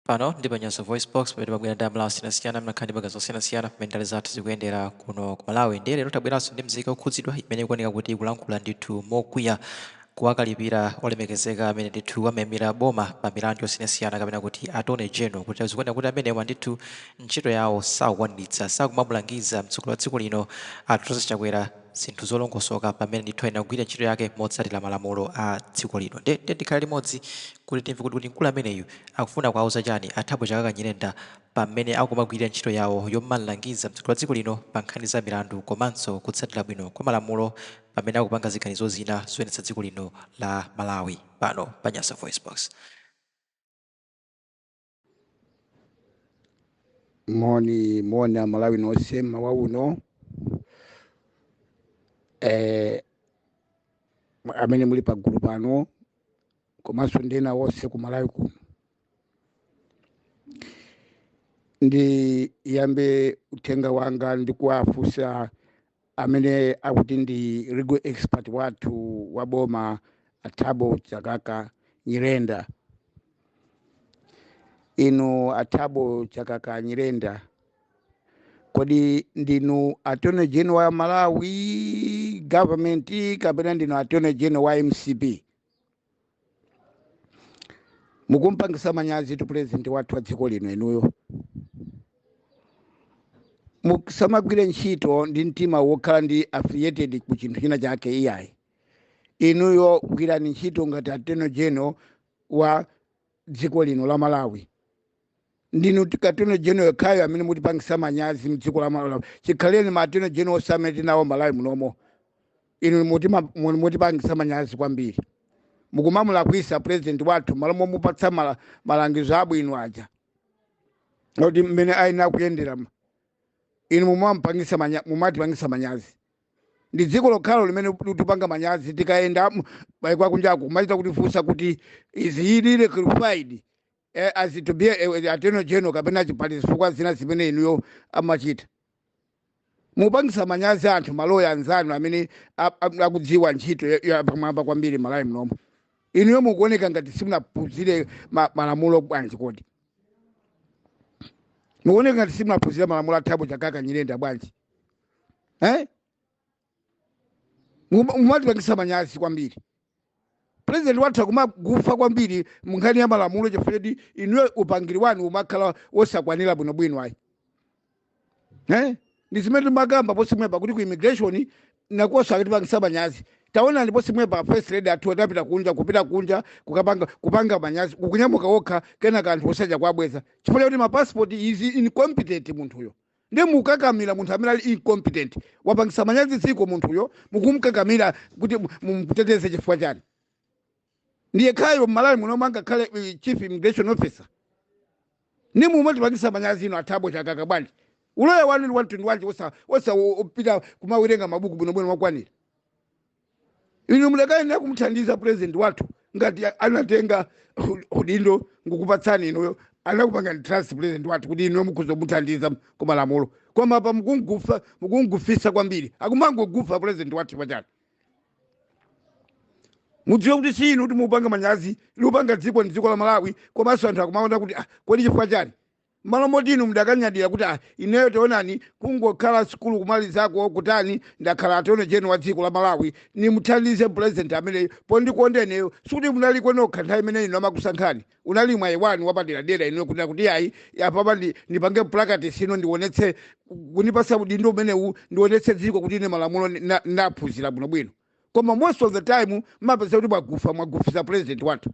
Pano ndi pa Nyasa VoiceBox, pamene timabwera ndi Amalawi osiyanasiyana amene akhala ndi maganizo osiyanasiyana pamene ndale zathu zikuyendera kuno ku Malawi. Ndiye lero tabweranso ndi mzika yokhudzidwa imene ikuoneka kuti ikulankhula ndithu mokwiya, kuwakalipira olemekezeka amene ndithu amaimira boma pa milandu yosiyanasiyana, kapena kuti Attorney General, kuti zikuoneka kuti amenewa ndithu ntchito yawo sakukwaniritsa, sakumamulangiza mtsogoleri wa dziko lino a Lazarus Chakwera zinthu zolongosoka pamene ndithu ayenera kugwira ntchito yake motsatira malamulo a dziko lino. Ndiye tikhale limodzi kuti timve kuti mkulu ameneyu akufuna kuwauza chani a Thabo Chakaka Nyirenda pamene akumagwirira ntchito yawo yomalangiza mtsogoleri wa dziko lino pa nkhani za milandu komanso kutsatira bwino kwa malamulo pamene akupanga ziganizo zina zoyendetsa dziko lino la Malawi, pano pa Nyasa VoiceBox. Moni moni Amalawi nonse mmawa uno, amene muli pagulu pano komanso ndi ena onse ku Malawi kuno. Ndiyambe uthenga wanga ndi kuwafunsa amene akuti ndi legal expert wathu wa boma, a Thabo Chakaka Nyirenda. Inu a Thabo Chakaka Nyirenda, kodi ndinu Attorney General wa Malawi government kapena ndinu Attorney General wa MCP? Mukumpangisa manyazi tu president wathu wa dziko lino. Inuyo musamagwire ntchito ndi mtima wokhala ndi affiliated ku chinthu china chake, iyayi. Inuyo gwirani ntchito ngati Attorney General wa dziko lino la Malawi. Ndinu Attorney General yekhayo amene mutipangisa manyazi mdziko la Malawi. Chikhaleni ma Attorney General onse amene tinawo Malawi munomo, inu mutipangisa manyazi kwambiri. Mukumamulakwisa president wathu malo momupatsa malangizo abwino aja kuti mmene ayenera kuyendera. Inu mumatipangisa manyazi. Ndi dziko lokhalo limene litipanga manyazi. Tikayenda maiko akunjaku, kumachita kutifunsa kuti, "Is he really qualified as to be a Attorney General?" kapena chipali zifukwa zina zimene inuyo amachita. Mupangisa manyazi anthu, maloya anzanu amene akudziwa ntchito ya pamwamba kwambiri Malawi munomo. Inuyo mukuoneka ngati simunaphunzire malamulo bwanji? Kodi mukuoneka ngati simunaphunzire malamulo, a Thabo Chakaka Nyirenda, bwanji, eh? Mumatipangisa manyazi kwambiri. President wathu akumagufa kwambiri munkhani ya malamulo chifukwa choti inuyo upangiri wanu umakhala wosakwanira bwinobwino ayi, eh? Ndi zimene timakamba posimwepa kuti ku immigration nakonso akatipangisa manyazi. Taonani posimwepa, First Lady athu atapita kunja, kupita kunja kukapanga kupanga manyazi, kukunyamuka okha, kenaka anthu osaja kuabweza chifukwa chakuti ma passport is incompetent munthuyo. Ndi mukakamira munthu amene ali incompetent, wapangisa manyazi dziko munthuyo, mukumkakamira kuti mumuteteze chifukwa chani? Ndiye khayo Mmalawi muno angakhale chief immigration officer? Ndi mumatipangisa manyazi ino a Thabo Chakaka bwanji? Uloya wanu ndi wamtundu wanji wosa upita kumawerenga mabuku bwinobwino mwakwanira? Inu mudakayenera kumuthandiza president wathu ngati anatenga udindo ngukupatsani inuyo, anakupangani trust president wathu kuti inuyo mukhoza kumuthandiza kumalamulo. Koma pa mukungufa, mukungufisa kwambiri. Akumangogufa president wathu pachani? Mudziwe kuti si inu kuti mupanga manyazi, lupanga dziko ndi dziko la Malawi. Komanso anthu akumaona kuti, ah, kodi chifukwa chani? Malo moti inu mudakanyadira kuti, ah, ineyo taonani, kungokhala sukulu kumalizako kutani, ndakhala Attorney General wa dziko la Malawi, nimuthandize president amene pondikonda ineyo. Sikuti munaliko nokha nthawi imene inu amakusankhani, unali mwayi wanu wapaderadera ineyo kunena kuti, ayi, apapa ndipange practice ino, ndionetse kunipasa udindo umenewu, ndionetse dziko kuti ine malamulo naphunzira bwinobwino. Koma most of the time mapeza kuti mwagufa, mwagufisa president wathu.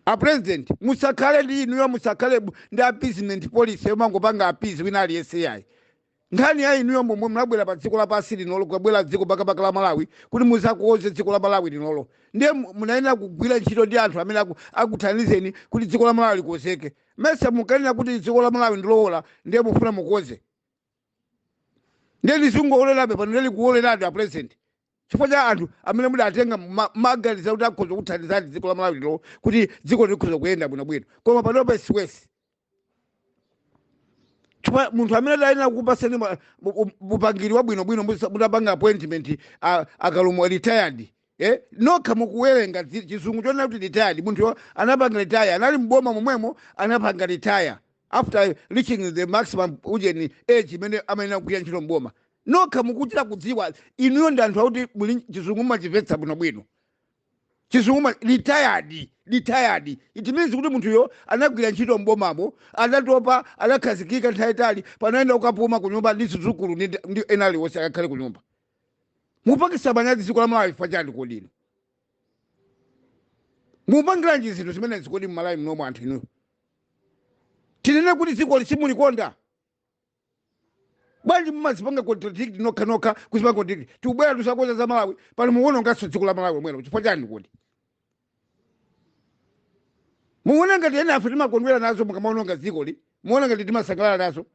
A president, musakhale ndi inuyo, musakhale ndi appeasement policy yomangopanga appease wina aliyense, yayi. Nkhani ya inuyo, momwe munabwera pa dziko lapansi linolo, kukabwera dziko pakapaka la Malawi kuti muzakonze dziko la Malawi linolo, ndiye munayenera kugwira ntchito ndi anthu amene akuthandizeni kuti dziko la Malawi likonzeke. Mese mukanena kuti dziko la Malawi ndilowola? Ndiye mufuna mukonze, ndiye lizingowolerabe pano, ndiye likuwoleradi, a president, chifukwa cha anthu amene mudatenga maganiza kuti akhoza kuthandizani dziko la Malawi lino, kuti dziko likhoza kuyenda bwinobwino. Koma panopa siwesi, chifukwa munthu amene adayenera kukupasani upangiri wabwinobwino, mutapanga appointment a Kalumo retired. Nokha mukuwerenga chizungu chonena kuti retired, munthu anapanga retire, anali mboma momwemo, anapanga retire after reaching the maximum ujeni age imene amayenera kugwira ntchito mboma. Nokha mukuchita kudziwa, inuyo ndi anthu akuti muli chizungu, mumachimvetsa bwinobwino chizungu. Retired, retired, it means kuti munthuyo anagwira ntchito mbomamo, anatopa, anakhazikika nthawi itali, panaenda kukapuma kunyumba ndi zidzukulu ndi ena aliwonse, akakhale kunyumba. Mupangisa manyazi dziko la Malawi chifukwa chani kodi inu? Mupangiranji zinthu zimenezi kodi mmalawi munomo anthu inuyo? Tinene kuti dziko simulikonda bwanji? Mumazipanga contradict nokha nokha, kuzipanga contradict. Tikubwera tisakoza za Malawi pano, muwononganso dziko la Malawi mwero chifukwa chani kodi? Muone ngati ena afe timakondwera nazo mukamaononga dzikoli? Muone ngati timasangalala nazo?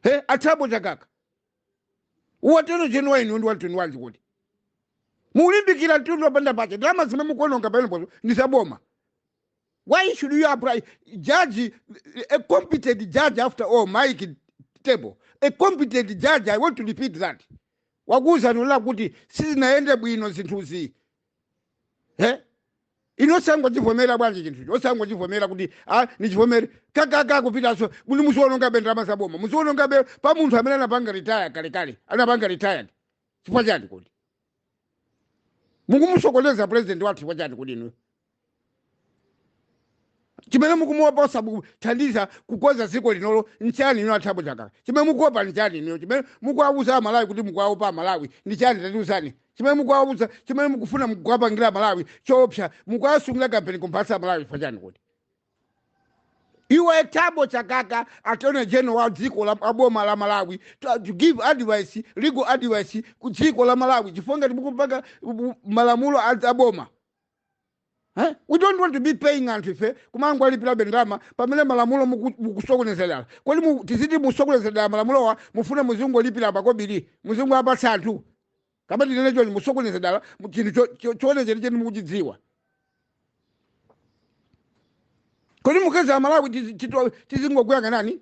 He, a Thabo Chakaka, uwatero chenu wainu ndi wanthu wanji kuti mulimbikira mtundu wapanda pache? Ndalama zimene mukuononga pamenepozo ndi zaboma. Why should you apply judge, a competent judge after all, Mike Tembo, a competent judge, I want to repeat that, wakuwuzani ulira kuti sizinayende bwino zinthuzi? He, inosangochivomera bwanji chinthucho? Osangochivomera kuti a nichivomere kakaka kupitanso muli muziwonongabe ndalama zaboma, muziwonongabe pa munthu amene anapanga retire kalekale, anapanga retired chifukwa chani kodi? Mukumusokoneza president wathu chifukwa chani kodi inuyo? Chimene mukumuopa osathandiza kukonza dziko linolo nchani inu a Thabo Chakaka? Chimene mukuopa nchani inuyo? Chimene mukuwauza Amalawi kuti mukuwaopa Amalawi ndi chani? Tatiuzani chimene mukuwauza, chimene mukufuna mukuwapangira Amalawi choopsa, mukuwasungira kampeni kumphatsa Amalawi chifukwa chani kodi? Iwe Thabo Chakaka, attorney general wa dziko la wa boma la Malawi, to give advice, legal advice ku dziko la Malawi, chifukwa ngati mukupanga malamulo a boma. Eh? We don't want to be paying anthu ife kumangowalipirabe ndalama pamene malamulo mukusokonezera. Kodi tiziti musokonezera malamulowa, mufuna muzingolipira makobiri, muzingoapatsa anthu? Kama tinene choni, musokoneza dala chinthu chooneka chenicheni mukuchidziwa. Kodi mukeza Amalawi tizingokuyang'anani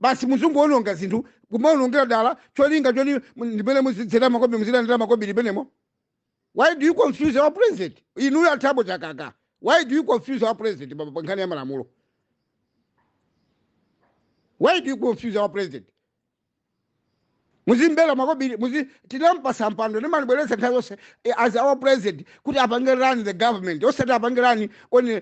basi, muzingoononga zinthu, kumaonongera dala, cholinga choni ndimene muzidzera makobiri, muzilandira makobiri penemo? Why do you confuse our president, inuyo a Thabo Chakaka? Why do you confuse our president pa nkhani ya malamulo? Why do you confuse our president? Muzimbera makobiri, muzi tinampasa mpando, ndimalibweretsa nthawi zonse as our president kuti apange run the government, osati apange run on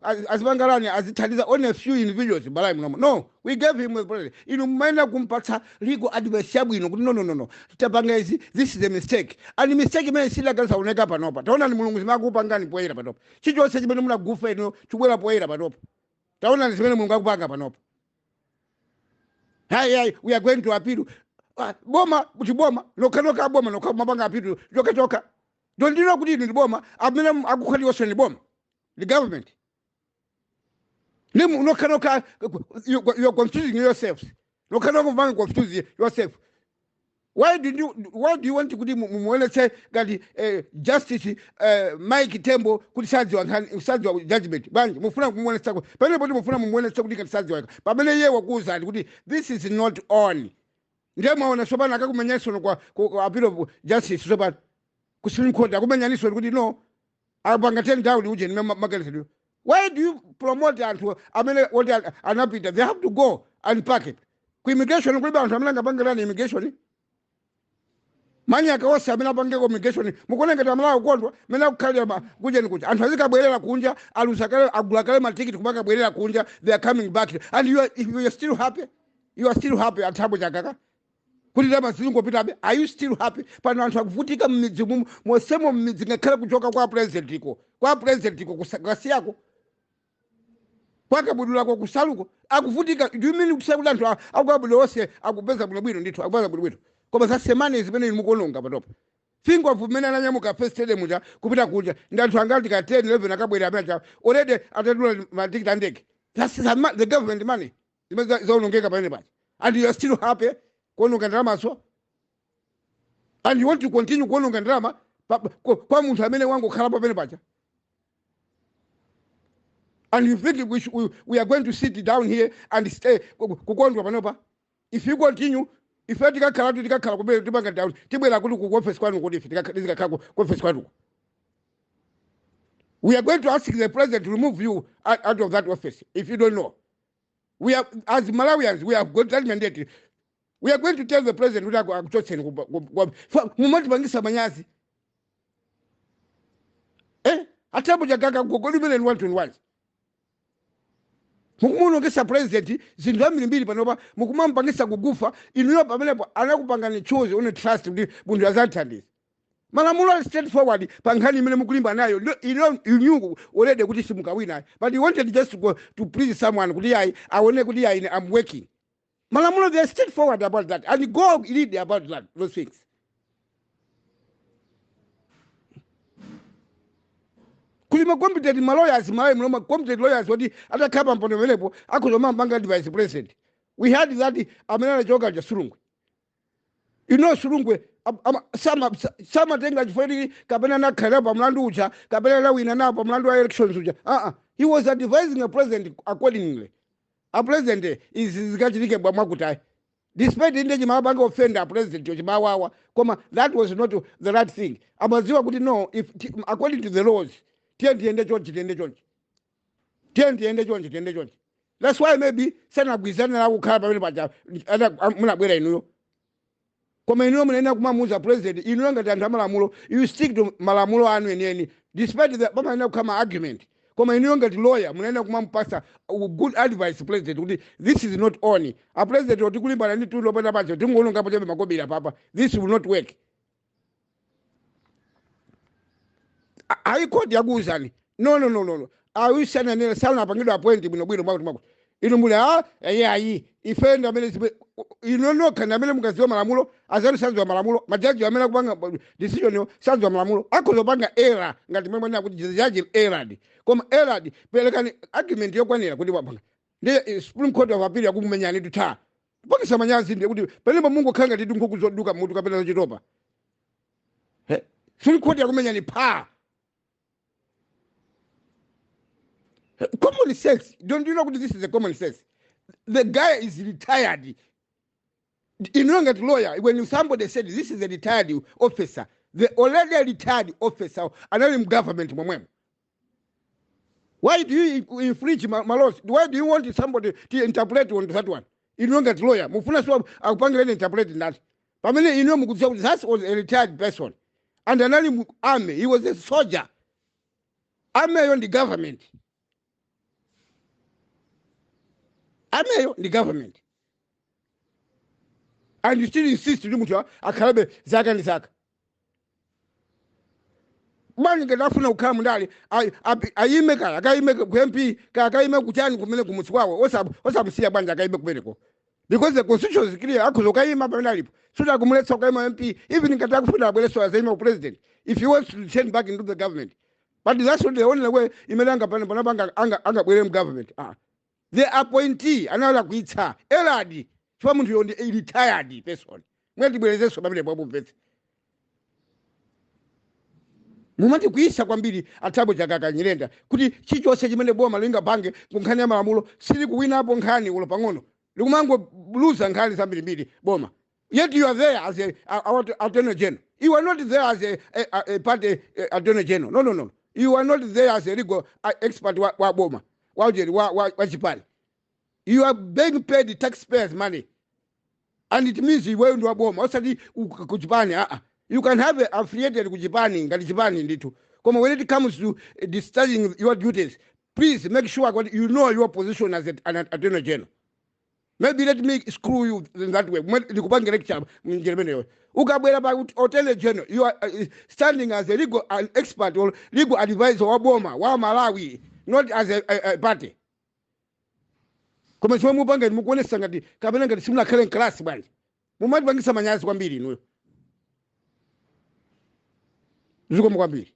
azipanga run, azithandiza on a few individuals Malawi munomo. No, we gave him the president. Inu mumayenera kumpatsa legal advice yabwino kuti no, no, no, no, tapanga izi, this is a mistake, and mistake imene sidakalisaoneka panopa. Taonani Mulungu zimene akupangani poyera panopa. Chilichonse chimene munagufa inu chibwera poyera panopa. Taonani zimene Mulungu akupanga panopa. Hayi, hayi, we are going to appeal. Ah, boma kuti boma lokha lokha, boma lokha mapanga appeal chokha chokha. Don't you know kuti inu ndi boma amene akukhaliwonso ndi boma, the government ni nokha nokha? You are confusing yourselves nokha nokha, kupanga confuse yourself. Why do you want kuti mumuonetse ngati Justice Mike Tembo kuti sadziwa nkhani, sadziwa judgment bwanji? Mufuna kumuonetsa pamene poti mufuna mumuonetse kuti ngati sadziwa, pamene iye wakuwuzani kuti this is not on? Ndiye mwaona tsopano akakumenyanso kwa appeal of justice, tsopano ku Supreme Court akumenyaninso kuti no, apanga turn down uje ni maganizidwe. Why do you promote anthu amene woti anapita? They have to go and pack it. Ku immigration kulibe anthu amene angapangirani immigration? Manyaka onse amene apangeko immigration, mukuona ngati Amalawi akukondwa mene akukhalira kujeni kuja? Anthu azikabwerera kunja, aluza kale, agula kale matikiti kumakabwerera kunja. They are coming back and you are, if you are still happy, you are still happy, a Thabo Chakaka, kuti ndalama zingopitabe. Are you still happy pano anthu akuvutika mmidzi mumu mosemo mmidzi, ngakhale kuchoka kwa president iko, kwa president iko kasiyako kwakabudulako kusaluko akuvutika? Do you mean kuti anthu akukabudula onse akupeza bwinobwino? Ndithu akupeza bwinobwino, koma za semani zimene inu mukuononga patopa. Think of mmene ananyamuka first stadium ja kupita kunja, ndi anthu angati ka 10 11 akabwera amene aja already atadula matikiti a ndege. That's the government money zimene zaonongeka pamene paja, and you are still happy kuononga ndalamazo, and you want to continue kuononga ndalama kwa munthu amene wangokhala pamene paja, and you think we are going to sit down here and stay kukondwa panopa? If you continue Ife tikakhala kuti tikakhala kumene tipanga down, tibwera kuti ku office kwanu, kuti ife tizikakhala ku office kwanuko. We are going to ask the president to remove you out of that office. If you don't know, we are, as Malawians, we have got that mandate. We are going to tell the president kuti akuchotseni. Mumatipangisa manyazi, eh? A Thabo Chakaka, gogolimene 121, mukumunongesa president zinthu zambirimbiri panopa, mukumamupangisa kugufa inuyo. Pamenepo anakupangani choose on trust kuti munthu azathandiza. Malamulo ali straightforward pa nkhani imene mukulimba nayo. You knew already kuti simukawina, but you wanted just to go to please someone kuti yayi, aone kuti yayi, I'm working. Malamulo, they are straightforward about that, and go read about that, those things. Kuli ma competent ma lawyers Malawi muno, ma competent lawyers oti atakhala pampando pamenepo akhoza kumapanga vice president. We had that amene anachoka ja, Sulungwe. You know Sulungwe samatenga chifukwa choti kapena anakhalira pa mlandu uja, kapena anawina nawo pa mlandu wa elections uja. Uh-uh. He was advising a president accordingly. A president, izi zikachitike bwa mwakutayi, despite inde chimapanga offend a president yo, chimawawa, koma that was not the right thing. Amadziwa kuti no, if according to the laws, tiye tiyende chonchi, tiyende chonchi, tiye tiyende chonchi, tiyende chonchi. That's why maybe sanagwirizane nawo kukhala pamene paja munabwera inuyo. Koma inuyo munayenera kumamuuza president. Inuyo ngati anthu amalamulo, you stick to malamulo anu enieni, despite the pamayenera kukhala ma argument, koma inuyo ngati lawyer munayenera kumamupasa good advice president kuti this is not on. A president oti kulimbana ndi tulo pena pacho, tingoonongapo chabe makobiri apapa, this will not work. High Court yakuuzani, no, no, no, no, no, awisananena sanapangidwa appoint bwinobwino, mwakuti mwakuti. Inu muli a ayi, ayi, ife ndi amene inu nokha ndi amene mukadziwa malamulo, azanu sadziwa malamulo. Majaji amene akupanga decision yo sadziwa malamulo, akhoza kupanga error ngati momwe mwanena kuti the judge erred. Koma erred, perekani argument yokwanira kuti wapanga. Ndi Supreme Court of Appeal yakukumenyani tutha kupangisa manyazi, ndiye kuti pamenepo mungokhala ngati nkhuku zoduka mutu kapena zochitopa. Supreme Court yakumenyani pha. Common sense, don't you know kuti this is a common sense? The guy is retired. You know ngati lawyer, when somebody said this is a retired officer, the already retired officer anali mu government momwemo, why do you infringe ma laws? Why do you want somebody to interpret on that one? Inu ngati lawyer mufuna so akupangireni interpret ndati pamene inuyo mukudziwa kuti that was a retired person and anali mu army? He was a soldier. Armyyo ndi government, armyyo ndi government, and you still insist kuti munthu akhalabe zaka ndi zaka. Bwanji ngati afuna kukhala mundale, ayime, kaya akayime ku MP, kaya akayime kuchani kumene kumudzi kwawo, osamusiya bwanji akayime kumeneko? Because the constitution is clear, akhoza kukayima pamene alipo. Suti akumuletsa kukayima MP, even ngati akufuna abwereso azayima ku president, if he wants to return back into the government. But that's not the only way imene angapane panopa angabwere mu government. Ah, the appointee analakwitsa, erred, chifukwa munthuyo ndi a retired person. Mwatibwerezenso pamene mwamumvetse. Mumatikwiyitsa kwambiri a Thabo Chakaka Nyirenda, kuti chilichonse chimene boma lingapange ku nkhani ya malamulo silikuwinapo nkhani ulo pang'ono, likumangoluza nkhani zambirimbiri boma. Yet you are there as a attorney general. You are not there as a party attorney general. No, no, no, you are not there as a legal expert wa boma, wa ujeri wa chipani. You are being paid taxpayers' money, and it means iweyo ndi waboma, osati kuchipani. Aa, you can have a affiliated kuchipani ngati chipani ndithu, koma when it comes to discharging your duties, please make sure that you know your position as an attorney general. Maybe let me screw you in that way. Ndikupange lecture mnjira imeneyo. Ukabwera pa attorney general, you are standing as a legal expert or legal advisor wa boma wa Malawi, not as a party. Koma chomwe mupanga inu mukuonesa ngati kapena ngati simunakhale mkalasi bwanji? Mumatipangisa manyazi kwambiri inuyo. Zikomo kwambiri.